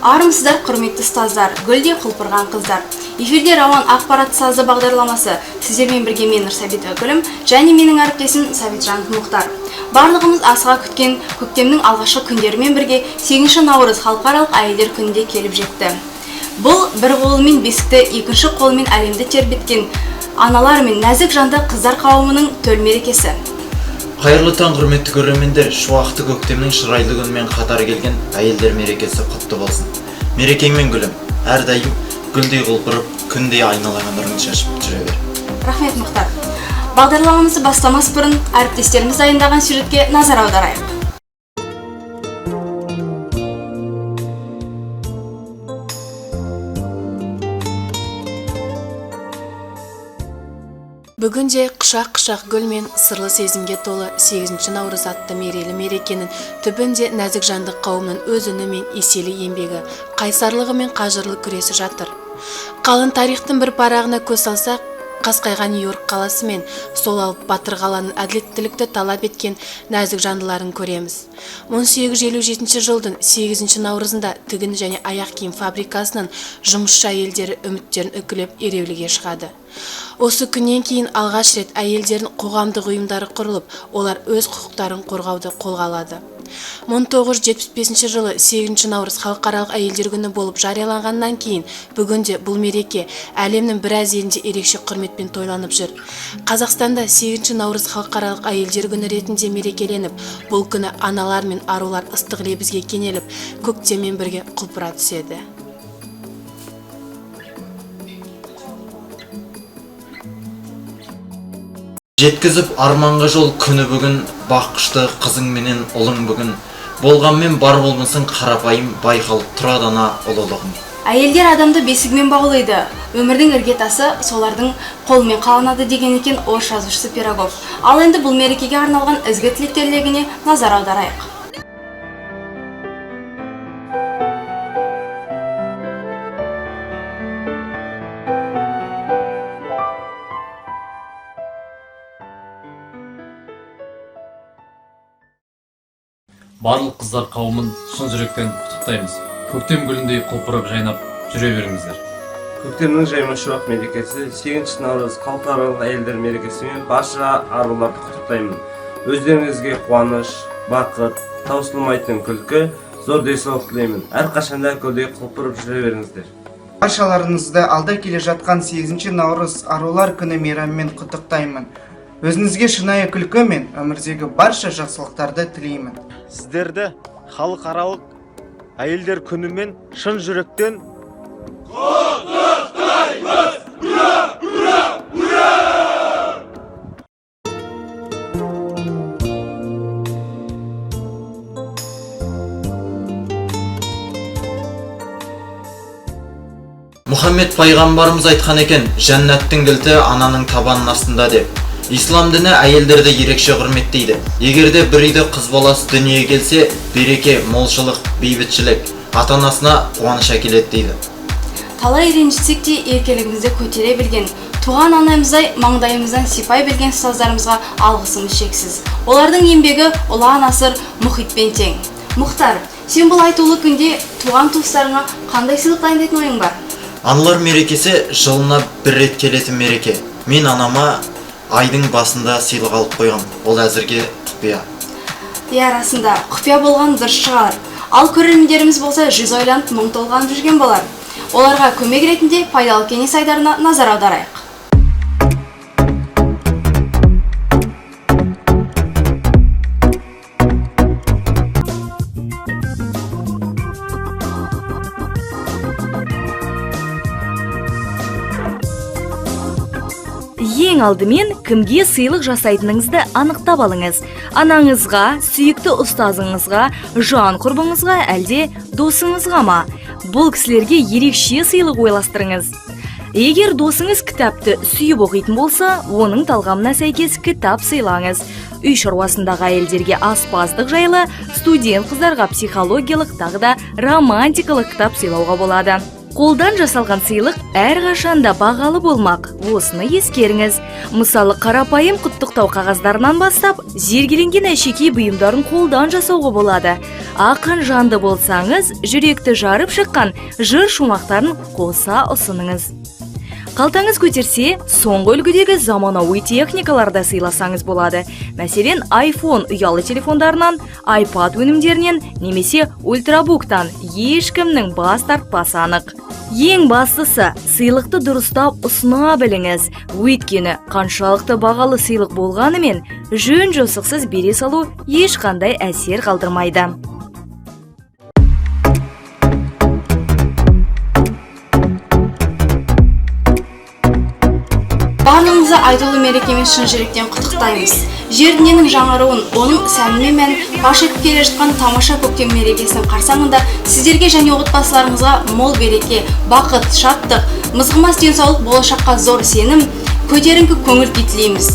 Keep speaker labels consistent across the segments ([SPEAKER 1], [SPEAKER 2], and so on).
[SPEAKER 1] Армысыздар, құрметті ұстаздар, гүлдей құлпырған қыздар. Эфирде «Рауан ақпарат сазы» бағдарламасы. Сіздермен бірге мен, Нұрсәбитова Гүлім, және менің әріптесім Сәбитжанов Мұхтар. Барлығымыз асыға күткен көктемнің алғашқы күндерімен бірге 8 наурыз, Халықаралық әйелдер күнінде келіп жетті. Бұл бір қолымен бесікті, екінші қолымен әлемді тербеткен аналар мен нәзік жанды қыздар қауымының төл мерекесі.
[SPEAKER 2] Қайырлы таң, құрметті көрермендер! Шуақты көктемнің шырайлы күнімен қатар келген әйелдер мерекесі құтты болсын! Мерекеңмен, Гүлім! Әрдайым гүлдей құлпырып, күндей айналаңа нұрын шашып жүре бер.
[SPEAKER 1] Рахмет, Мұхтар. Бағдарламамызды бастамас бұрын әріптестеріміз дайындаған сюжетке назар аударайық.
[SPEAKER 3] Бүгінде құшақ-құшақ гүл мен сырлы сезімге толы 8 наурыз атты мерейлі мерекенің түбінде нәзік жанды қауымның өз үні мен еселі еңбегі, қайсарлығы мен қажырлы күресі жатыр. Қалың тарихтың бір парағына көз салсақ, қасқайған Нью-Йорк қаласы мен сол алып батыр қаланың әділеттілікті талап еткен нәзік жандыларын көреміз. 1857 жылдың 8 наурызында тігін және аяқ киім фабрикасының жұмысшы әйелдері үміттерін үкілеп, ереуілге шығады. Осы күннен кейін алғаш рет әйелдердің қоғамдық ұйымдары құрылып, олар өз құқықтарын қорғауды қолға алады. 1975 жылы 8 наурыз Халықаралық әйелдер күні болып жарияланғаннан кейін бүгінде бұл мереке әлемнің біраз елінде ерекше құрметпен тойланып жүр. Қазақстанда 8 наурыз Халықаралық әйелдер күні ретінде мерекеленіп, бұл күні аналар мен арулар ыстық лебізге кенеліп, көктеммен бірге құлпыра түседі.
[SPEAKER 2] Жеткізіп арманға жол, күні бүгін бақ құшты қызың менен ұлың бүгін. Болғанмен бар болмысың қарапайым, байқалып тұрады ана ұлылығың.
[SPEAKER 1] Әйелдер адамды бесігімен баулиды, өмірдің іргетасы солардың қолымен қаланады деген екен орыс жазушысы Пирогов. Ал енді бұл мерекеге арналған ізгі тілектер легіне назар аударайық.
[SPEAKER 4] Барлық қыздар қауымын шын жүректен құттықтаймыз! Көктем гүліндей құлпырып, жайнап жүре беріңіздер!
[SPEAKER 5] Көктемнің жайма шуақ мерекесі, 8 наурыз Халықаралық әйелдер мерекесімен барша аруларды құттықтаймын. Өздеріңізге қуаныш, бақыт, таусылмайтын күлкі, зор денсаулық тілеймін. Әрқашанда гүлдей құлпырып жүре беріңіздер.
[SPEAKER 6] Баршаларыңызды алда келе жатқан 8 наурыз, Арулар күні мейрамымен құттықтаймын. Өзіңізге шынайы күлкі мен өмірдегі барша жақсылықтарды тілеймін.
[SPEAKER 7] Сіздерді Халықаралық әйелдер күнімен шын жүректен құттықтаймыз! Ура, ура, ура!
[SPEAKER 2] Мұхаммед пайғамбарымыз айтқан екен, жәннаттың кілті ананың табанының астында деп. Ислам діні әйелдерді ерекше құрметтейді. Егер де бір үйде қыз баласы дүниеге келсе, береке, молшылық, бейбітшілік, ата анасына қуаныш әкеледі дейді.
[SPEAKER 1] Талай ренжітсек те, еркелігімізді көтере білген, туған анамыздай маңдайымыздан сипай білген ұстаздарымызға алғысымыз шексіз. Олардың еңбегі ұлан асыр мұхитпен тең. Мұхтар, сен бұл айтулы күнде туған туыстарыңа қандай сыйлық дайындайтын ойың бар?
[SPEAKER 2] Аналар мерекесі жылына бір рет келетін мереке. Мен анама айдың басында сыйлық алып қойғам. Ол әзірге құпия.
[SPEAKER 1] Иә, расында құпия болған дұрыс шығар. Ал көрермендеріміз болса, жүз ойланып, мың толғанып жүрген болар. Оларға көмек ретінде пайдалы кеңес айдарына назар аударайық.
[SPEAKER 8] Ең алдымен кімге сыйлық жасайтыныңызды анықтап алыңыз: анаңызға, сүйікті ұстазыңызға, жан құрбыңызға әлде досыңызға ма? Бұл кісілерге ерекше сыйлық ойластырыңыз. Егер досыңыз кітапты сүйіп оқитын болса, оның талғамына сәйкес кітап сыйлаңыз. Үй шаруасындағы әйелдерге аспаздық жайлы, студент қыздарға психологиялық, тағы да романтикалық кітап сыйлауға болады. Қолдан жасалған сыйлық әрқашанда бағалы болмақ, осыны ескеріңіз. Мысалы, қарапайым құттықтау қағаздарынан бастап зергерленген әшекей бұйымдарын қолдан жасауға болады. Ақын жанды болсаңыз, жүректі жарып шыққан жыр шумақтарын қоса ұсыныңыз. Қалтаңыз көтерсе, соңғы үлгідегі заманауи техникаларды сыйласаңыз болады. Мәселен, iPhone ұялы телефондарынан, iPad өнімдерінен немесе ультрабуктан ешкімнің бас тартпасы анық. Ең бастысы, сыйлықты дұрыстап ұсына біліңіз. Өйткені қаншалықты бағалы сыйлық болғанымен, жөн жосықсыз бере салу ешқандай әсер қалдырмайды.
[SPEAKER 1] Барлығыңызды айтулы мерекемен шын жүректен құттықтаймыз. Жер дүниенің жаңаруын, оның сәні мен мәнін паш етіп келе жатқан тамаша көктем мерекесінің қарсаңында сіздерге және отбасыларыңызға мол береке, бақыт, шаттық, мызғымас денсаулық, болашаққа зор сенім, көтеріңкі көңіл күй тілейміз.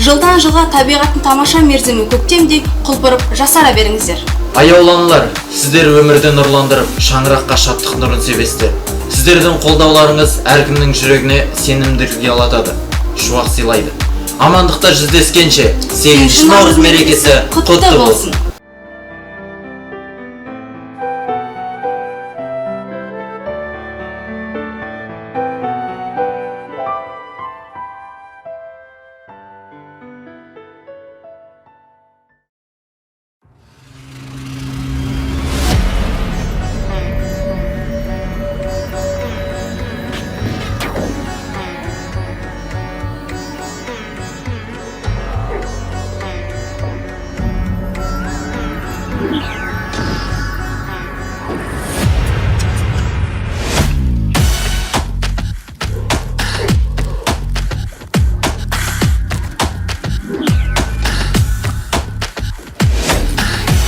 [SPEAKER 1] Жылдан жылға табиғаттың тамаша мерзімі көктемдей құлпырып жасара беріңіздер.
[SPEAKER 2] Аяулы аналар, сіздер өмірді нұрландырып, шаңыраққа шаттық нұрын себесіздер. Сіздердің қолдауларыңыз әркімнің жүрегіне сенімділік ұялатады, шуақ сыйлайды. Амандықта жүздескенше, 8 наурыз мерекесі құтты болсын.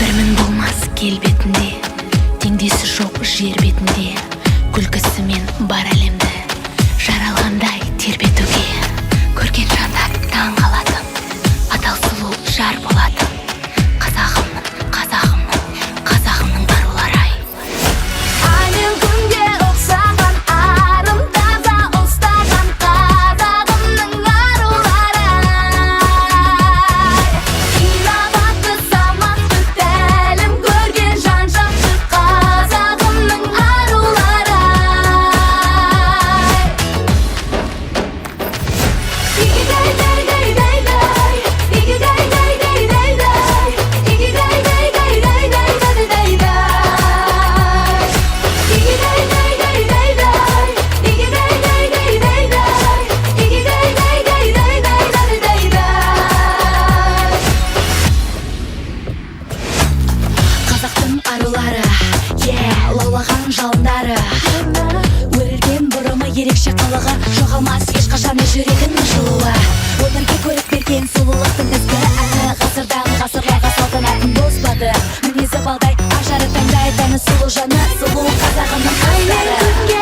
[SPEAKER 9] Бір мін болмас келбетінде, теңдесі жоқ жер бетінде, күлкісімен бар әлемді жаралғандай тербетуге, көрген жандар таң қалатын, адал сұлу жар болатын. Қазағымның, қазағымның, қазағымның арулары ай.
[SPEAKER 10] Ай мен күнге ұқсаған, арым таза ұстаған қазағымның арулары ай. Инабатты, саматты, тәлім көрген жан жақты қазағымның арулары ай. Игигай-гай-гай-гай-гай, игигай-гай-гай-гай-гай, игигай-гай-гай-гай-гай-гай-гай. Игигай-гай-гай-гай-гай, игигай-гай-гай-гай-гай, игигай-гай-гай-гай-гай-гай.
[SPEAKER 9] Қазақтың арулары, лаулаған жалындары, өрілген бұрымы, ерекше қылығы, жоғалмас ешқашан жүрегінің жылуы. Өмірге көрік берген сұлулықтың ізгі әні, ғасырдан ғасырларға салтанатын бозбады. Мінезі балдай, ажары таңдай, тәні сұлу, жаны сұлу қазағымның
[SPEAKER 10] Ай мен
[SPEAKER 9] қыздары.
[SPEAKER 10] күнге